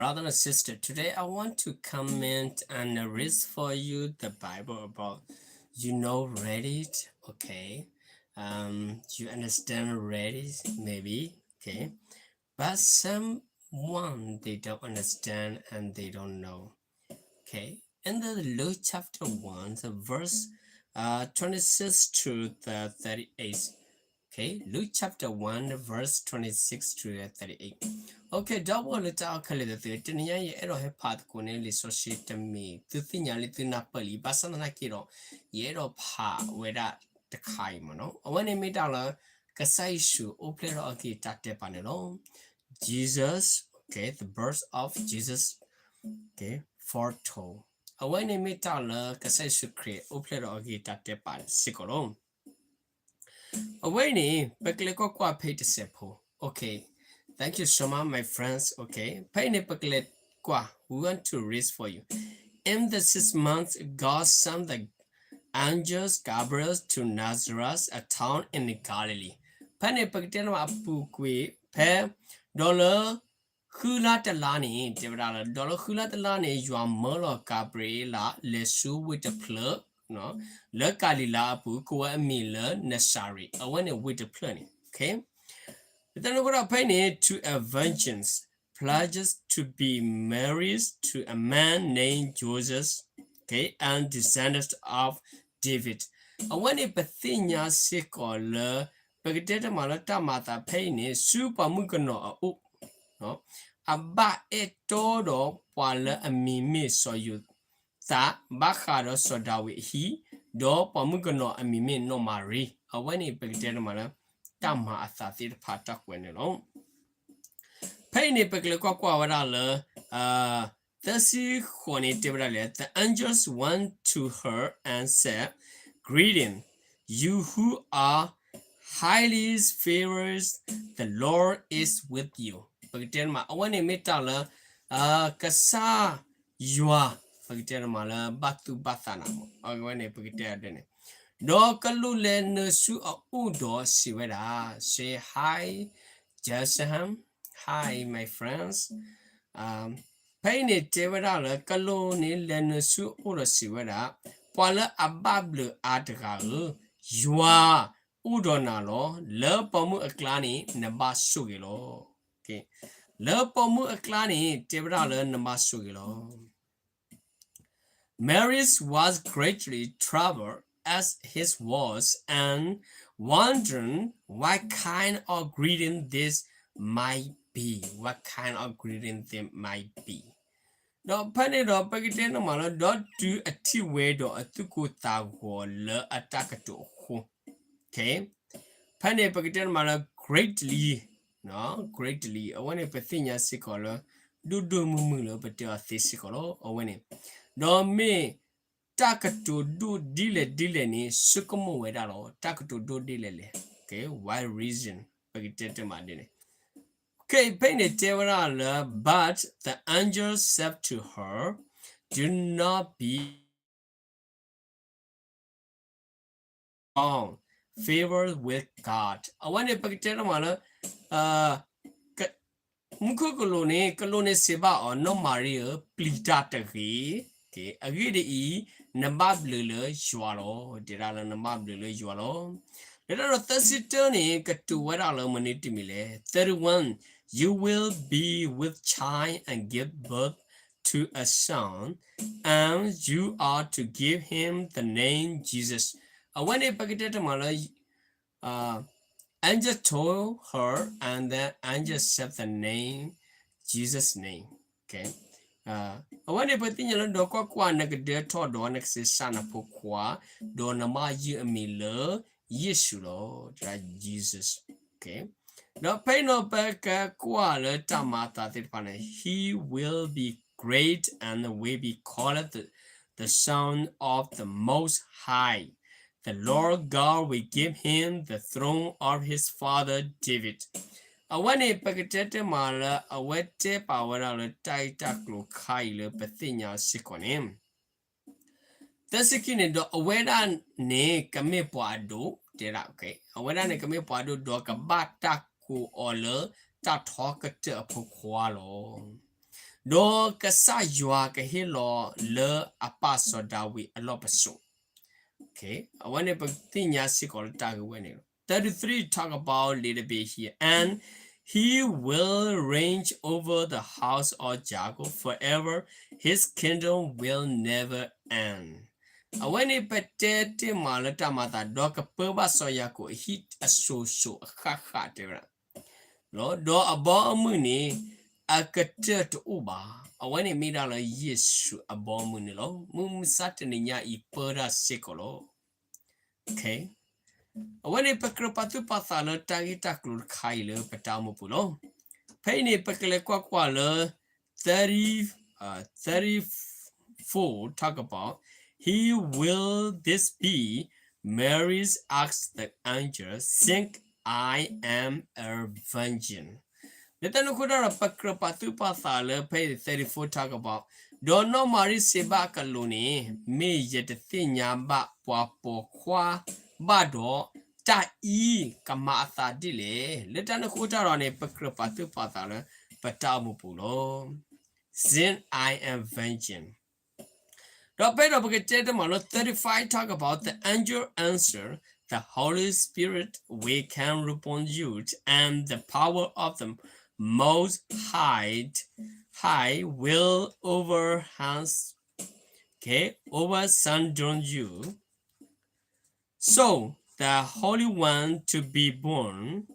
brother and sister, today I want to comment and read for you the Bible about, you know, read it, okay? Um, you understand, read it, maybe, okay? But someone, they don't understand and they don't know. Okay, in the Luke chapter one, the verse uh, twenty-six to the thirty-eight. Okay, Luke chapter one, verse twenty-six to thirty-eight. Okay, ဒီပုၢ်ဝဲၢ်လၢတၢ်အိၣ်ခဲလၢာ်သ့ၣ်သု, တနံၤညါယအဲၣ်ဒိးဟဲဖးသကိးန့ၢ်လံာ်စီဆှံတမံၤ, သုသ့ၣ်ညါလံသုနၢ်ပၢၢ်လံ, ဘၣ်ဆၣ်သနာ်က့ဒီး ယအဲၣ်ဒိးဖးဝဲဒၣ်တခါအံၤမ့ၢ်နီၤ. အဝဲန့ၣ်မ့ၢ်တၢ်လၢ ကစၢ်ယ့ၣ်ၡူးအိၣ်ဖျဲၣ်ထီၣ်အဂ့ၢ်တၢ်တဲပာ်န့ၣ်လီၤ. Jesus, okay, the birth of Jesus, okay, foretold. အဝဲန့ၣ်မ့ၢ်တၢ်လၢကစၢ်ယ့ၣ်ၡူးခရံာ်အိၣ်ဖျဲၣ်ထီၣ်အဂ့ၢ်တၢ်တဲပာ်စ့ၢ်ကီးလီၤ. အဝဲအံၤန့ၣ် ပကလဲၤကွၢ်ကွၢ်ဖဲအံၤတစဲးဖိ. Okay, thank you so much, my friends. Okay, ဖဲအံၤန့ၣ် ပကလဲၤကွၢ်, we want to read for you. In the sixth month, God sent the angel Gabriel to Nazareth, a town in Galilee. ဖဲန့ၣ် ပကတဲန့ၣ်မးအပူၤကွံာ် ဖဲ ဒီးလၢ ဃုလါတလါန့ၣ် တဲဝဲဒၣ်လၢ ဒီးလၢဃုလါတလါန့ၣ် ယွၤမၢလီၤကၤဘြံၤအ့လး လဲၤဆူဝ့ၢ်တဖျၢၣ် လၢကၤလံၤလါအပူၤ ကိးဝဲအမံၤလၢနစၤရ့း, အဝဲန့ၣ်ဝ့ၢ်တဖျၢၣ်န့ၣ်, okay. ပတဲန့ၣ်အဃိဒီးဖဲအံၤန့ၣ် to a virgin pledged to be married to a man named Joseph, okay, and descendant of David. အဝဲန့ၣ်ပသ့ၣ်ညါစ့ၢ်ကီးလၢ ပကတဲတမးလၢတၢ်မၤအသးဖဲအံၤန့ၣ် ဆူပှၤမုၣ်ကနီၤအအိၣ် အဘၣ်အဲၣ်တီဒီးပှၤလၢအမံၤမ့ၢ်စီၤယိၤသး ဘၣ်ဃးဒီးစီၤဒၤဝံးအဟံၣ်, ဒီးပှၤမုၣ်ကနီၤအမံၤမ့ၢ်နီၢ်မၤရံ, အဝဲန့ၣ်ပကတဲတမးလၢ တၢ်မၤအသးသ့ၣ်တဖၣ်တၢ်ကွဲးန့ၣ်လီၤ. ဖဲအံၤန့ၣ်ပကလဲၤကွၢ်ကွၢ်ဝဲဒၣ်လၢ သၢဆံဃိးန့ၣ် တဲဝဲဒၣ်လၢ The angels went to her and said, Greeting, you who are highly favored, the Lord is with you. ပကတဲတမး အဝဲန့ၣ်မ့ၢ်တၢ်လၢ ကစၢ်ယွၤ ပကတဲတမးလၢ ဘၣ်သူၣ်ဘၣ်သးနၤမး အဝဲန့ၣ်ပကတဲဒ်န့ၣ်, ဒီးကလူးလဲၤနုာ်ဆူအအိၣ်ဒီးစံးဝဲဒၣ်, say hi, Joseph, hi, my friends. ဖဲအံၤန့ၣ်တဲဝဲဒၣ်လၢ ကလူးန့ၣ်လဲၤနုာ်ဆူအအိၣ်ဒီးစံးဝဲဒၣ်, ပှၤလၢအဘၣ်ဘျုးအါတဂၤဧၢ, ယွၤအိၣ်ဒီးနၤလီၤ. လၢပိာ်မုၣ်အကျါန့ၣ် နဘၣ်ဆိၣ်ဂ့ၤလီၤ. လၢပိာ်မုၣ်အကျါန့ၣ် တဲဝဲဒၣ်လၢနဘၣ်ဆိၣ်ဂ့ၤလီၤ. Mary was greatly troubled at his words and wondering what kind of greeting this might be, what kind of greeting this might be. ဒီးဖဲန့ၣ်ဒီး ပကတဲန့ၣ်မးလၢ ဒီးတုၤအထံၣ်ဝဲဒီးအသူၣ်ကိၢ်သးဂီၤလၢအတၢ်ကတိၤအဃိ, ဖဲန့ၣ်ပကတဲန့ၣ်မးလၢ greatly, greatly အဝဲန့ၣ်ပသ့ၣ်ညါစ့ၢ်ကီးလၢ ဒိၣ်ဒိၣ်မုၢ်မုၢ်လၢပတဲအီၤသ့စ့ၢ်ကီးလီၤ. အဝဲန့ၣ် ဒီးမ့ၢ် တၢ်ကတိၤဒိၣ်ဒ်လဲၣ်ဒ်လဲၣ်န့ၣ် ဆိကမိၣ်ဝဲဒၣ်လီၤ. တၢ်ကတိၤဒိၣ်ဒ်လဲၣ်လဲၣ်, okay, what reason ပကတဲတမးဒ်န့ၣ်, okay, ဖဲအံၤန့ၣ်တဲဝဲဒၣ်လၢ but the angel said to her, do not be favored with God. အဝဲန့ၣ်ပကတဲတမးလၢ မူခိၣ်ကလူးန့ၣ် ကလူးန့ၣ်စံးဘၣ်အီၤ, နီၢ်မၤရံဧၢ, ပျံၤတၢ်တဂ့ၤ. အဂ့ၢ်ဒ်အံၤ, နဘၣ်ဘျုးလၢယွၤလီၤ. တဲဒၣ်လၢနဘၣ်ဘျုးလၢယွၤလီၤ. လၢတၢ်ဒီးသၢဆံတၢန့ၣ် ကတိၤဝဲဒၣ်လၢမနုၤတမံၤလဲၣ်. Thirty-one, you will be with child and give birth to a son, and you are to give him the name Jesus. အဝဲန့ၣ်ပကတဲတမးလၢ angel told her, and then angel said the name, Jesus' name. Okay. အဝဲန့ၣ်ပသ့ၣ်ညါလၢ ဒီးကွၢ်ကွၢ်, နကဒၢထီၣ်ဒီးနကစံးဆၣ်နဖိခွါ, ဒီးနဘၣ်ယုၢ်အမံၤလၢယ့ၣ်ၡူးလီၤ. တၢ် Jesus. Okay. ဒီးဖဲအံၤန့ၣ်ပကကွၢ်လၢတၢ်မၤအသးသ့ၣ်တဖၣ်န့ၣ်, he will be great and will be called the, the Son of the Most High. The Lord God will give him the throne of his father David. အဝဲန့ၣ် ပကတဲတမးလၢ အဝဲတဲပာ်ဝဲဒၣ်လၢတၢ်ဂ့ၢ်တၢ်ကျိၤခါအံၤလၢပသ့ၣ်ညါစ့ၢ်ကီးန့ၣ် သၢဆံခံန့ၣ်ဒီး အဝဲဒၣ်န့ၣ်ကမ့ၢ်ပှၤအဒိၣ်, တဲဒၣ်, okay, အဝဲဒၣ်န့ၣ်ကမ့ၢ်ပှၤအဒိၣ် ဒီးကဘၣ်တၢ်ကိးအီၤလၢတၢ်ထီကတၢၢ်အဖိခွါလီၤ. ဒီးကစၢ်ယွၤကဟ့ၣ်လီၤလၢအပၢ်စီၤဒၤဝံးအလီၢ်ပစိာ်. အဝဲန့ၣ်ပသ့ၣ်ညါစ့ၢ်ကီးလၢတၢ်ဂ့ၢ်ဝဲန့ၣ်လီၤ. Thirty-three talk about little bit here, and he will reign over the house of Jacob forever. His kingdom will never end. အဝဲန့ၣ်ပတဲတ့ၢ်မးလၢတၢ်မၤအသး ဒီးကပၢဘၣ်စီၤယၤကိာ်အဟံၣ်အစိၤစိၤအဃၣ်ဃၣ်တဲဝဲဒၣ် ဒီးအဘီအမုၢ်န့ၣ် အကတၢၢ်တအိၣ်ဘၣ်. အဝဲန့ၣ်မ့ၢ်ဒၣ်လၢယ့ၣ်ၡူးအဘီအမုၢ်န့ၣ်လီၤ. မုၢ်မဆါတနံၤညါအံၤပၢတၢ်စ့ၢ်ကီးလီၤ. အဝဲန့ၣ်ပကြၢးပာ်သူၣ်ပာ်သးလၢတၢ်ဂ့ၢ်တၢ်ကျိၤတခါအံၤလၢပတၢ်အိၣ်မူပူၤလီၤ. ဖဲအံၤန့ၣ် ပကလဲၤကွၢ်ကွၢ်လၢ thirty, uh, thirty-four talk about, He will this be, Mary asked the angel, since I am a virgin. လၢတၢ်န့ၣ်အဃိတၢ်ဒီး ပကြၢးပာ်သူၣ်ပာ်သးလၢဖဲအံၤ thirty-four talk about, ဒီးနီၢ်မၤရံစံးဘၣ်အကလူးန့ၣ်, မ့ၢ်ယတသ့ၣ်ညါဘၣ်ပှၤပိာ်ခွါဘၣ်ဒီး, တၢ်အံၤကမၤအသးဒ်လဲၣ်. လၢတၢ်န့ၣ်အဃိတၢ်ဒီးန့ၣ် ပကြၢးပာ်သူၣ်ပာ်သးလၢပတၢ်အိၣ်မူပူၤလီၤ. Since I am virgin. ဒီးဖဲဒီးပကတဲတမးလၢ thirty-five talk about, the angel answered, the Holy Spirit will come upon you, and the power of the Most High, High will overhand, okay, overshadow you. So the Holy One to be born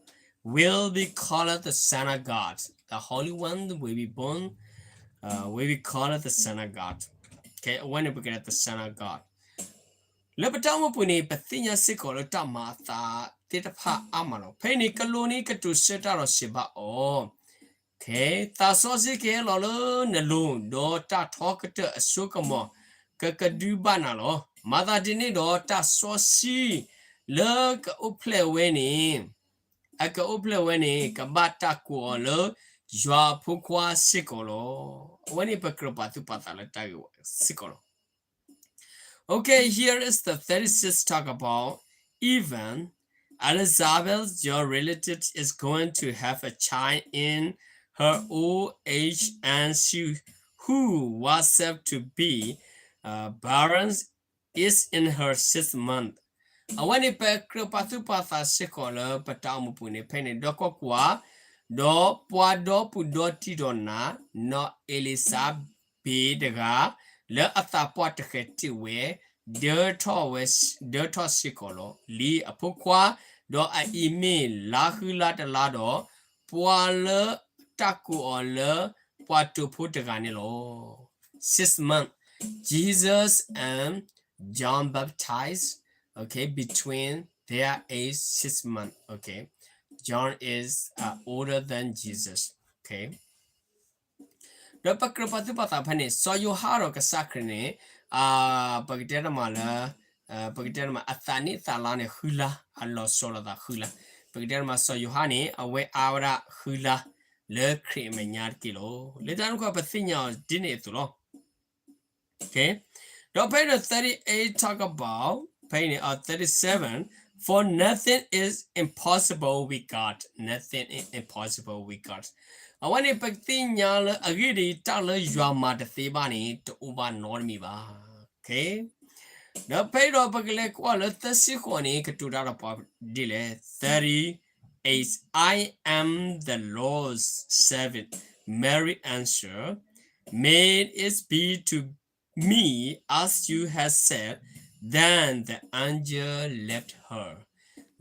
will be called the Son of God. The Holy One will be born, uh, will be called the Son of God. Okay, အဝဲန့ၣ်ပကတဲ the Son of God. လၢပတၢ်အိၣ်မူပူၤန့ၣ် ပသ့ၣ်ညါစ့ၢ်ကီးလၢတၢ်မၤအသးသ့ၣ်တဖၣ်အါမးလီၤ. ဖဲအံၤန့ၣ် ကလူးန့ၣ်ကတိၤဆၢတၢ်ဒီးစံးဘၣ်အီၤ, သးစီဆှံကဟဲလီၤလၢနလိၤ, ဒီးတၢ်ထီကတၢၢ်အစိကမီၤကကဒုဘၣ်နၤလီၤ. မၤသးဒ်န့ၣ်ဒီး တၢ်စီဆှံလၢကအိၣ်ဖျဲၣ်ဝဲန့ၣ်, အကအိၣ်ဖျဲၣ်ဝဲန့ၣ် ကဘၣ်တၢ်ကိးအီၤလၢယွၤအဖိခွါစ့ၢ်ကီးလီၤ. အဝဲန့ၣ်ပကြၢးပာ်သူၣ်ပာ်သးလၢတၢ်ဂ့ၢ်ဝဲစ့ၢ်ကီးလီၤ. Okay, here is the thirty-six talk about, even Elizabeth, your relative, is going to have a child in her old age, and she who was said to be, uh, barren is in her sixth month. အဝဲန့ၣ်ပကြၢးပာ်သူၣ်ပာ်သးစ့ၢ်ကီးလၢ ပတၢ်အိၣ်မူပူၤန့ၣ် ဖဲန့ၣ်ဒီးကွၢ်ကွၢ်, ဒီးပှၤဒီပုၢ်ဒီတံၢ်ဒီးနၤ, နီၢ်အ့လံၤစဘ့းတဂၤ, လၢအသးပှၢ်တဃဲၤတ့ၢ်ဝဲ, ဒၢထီၣ်ဝဲ, ဒၢထီၣ်စ့ၢ်ကီးလီၤ. လံအဖိခွါ, ဒီးအအံၤမ့ၢ်လါဃုလါတလါဒီး, ပှၤလၢတၢ်ကိးအီၤလၢပှၤတိာ်ဖိတဂၤန့ၣ်လီၤ. Six months. Jesus and John baptized, okay, between their age six months, okay. John is, uh, older than Jesus, okay. ဒီးပကြၢးပာ်သူၣ်ပာ်သးဖဲန့ၣ် စီၤယိၤဟၣ်ဒီးကစၢ်ခရံာ်န့ၣ်, ပကတဲတမးလၢ, ပကတဲတမး အသးနံၣ်သးလါန့ၣ် ဃုလါ, အလီၤစိၤလိာ်သးဃုလါ, ပကတဲတမး စီၤယိၤဟၣ်န့ၣ် အဝဲအါဝဲဒၣ်ဃုလါ လၢခရံာ်အမဲာ်ညါတက့ၢ်လီၤ. လၢတၢ်န့ၣ်အဃိ ပသ့ၣ်ညါအီၤဒ်န့ၣ်အသိးလီၤ. ဒီးဖဲဒီး thirty-eight talk about, ဖဲအံၤန့ၣ်, uh, thirty-seven, for nothing is impossible with God, nothing is impossible with God. အဝဲန့ၣ်ပသ့ၣ်ညါလၢအဂ့ၢ်ဒ်အံၤ တၢ်လၢယွၤမၤတသ့ဘၣ်န့ၣ် တအိၣ်ဘၣ်နီတမံၤဘၣ်. ဒီးဖဲအံၤဒီးပကလဲၤကွၢ်လၢသၢဆံဃိးန့ၣ် ကတိၤတၢ်ဒီးပှၤဒ်လဲၣ်, thirty-eight, I am the Lord's servant, Mary answered, may it be to me as you have said. Then the angel left her.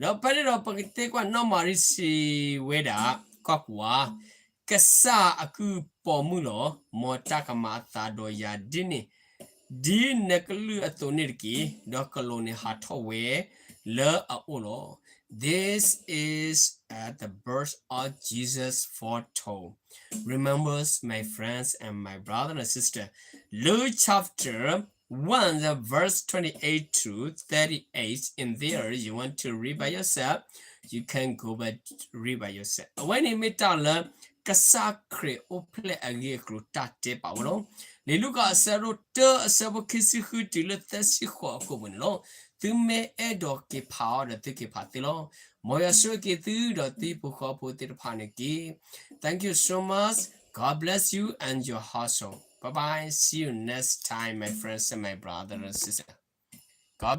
ဒီးဖဲန့ၣ်ဒီးပကတဲကွၢ် နီၢ်မၤရံစံးဝဲဒၣ်, ကွၢ်ကွၢ်, ကစၢ်အကုၢ်ပိာ်မုၣ်လီၤ, မ်တၢ်ကမၤအသးဒီးယၤဒ်န့ၣ်, ဒ်နကလုၢ်အသိးန့ၣ်တက့ၢ်. ဒီးကလူးန့ၣ်ဟးထီၣ်ဝဲလၢအအိၣ်လီၤ. This is, uh, the birth of Jesus foretold. Remember, my friends and my brother and sister, Luke chapter one, the verse twenty-eight to thirty-eight. In there, you want to read by yourself, you can go by, read by yourself. အဝဲန့ၣ်မ့ၢ်တၢ်လၢ ကစၢ်ခရံာ်အိၣ်ဖျဲၣ်အဂ့ၢ်အကျိၤတၢ်တဲပာ်ဝဲလီၤ. လံာ်လူၤကၣ်အဆၢဒိၣ်တၢ အဆၢဖိခံဆံဃုတုၤလၢသၢဆံဃိးအကိာ်ပူၤန့ၣ်လီၤ. သုမ့ၢ်အဲၣ်ဒိးက့ၤဖးအီၤဒီးသုက့ၤဖးသ့လီၤ. မ်ယွၤဆိၣ်ဂ့ၤက့ၤသုဒီးသုဟံၣ်ဖိဃီဖိသ့ၣ်တဖၣ်န့ၣ်တက့ၢ်. Thank you so much. God bless you and your household. Bye bye. See you next time, my friends and my brother and sister. God bless you.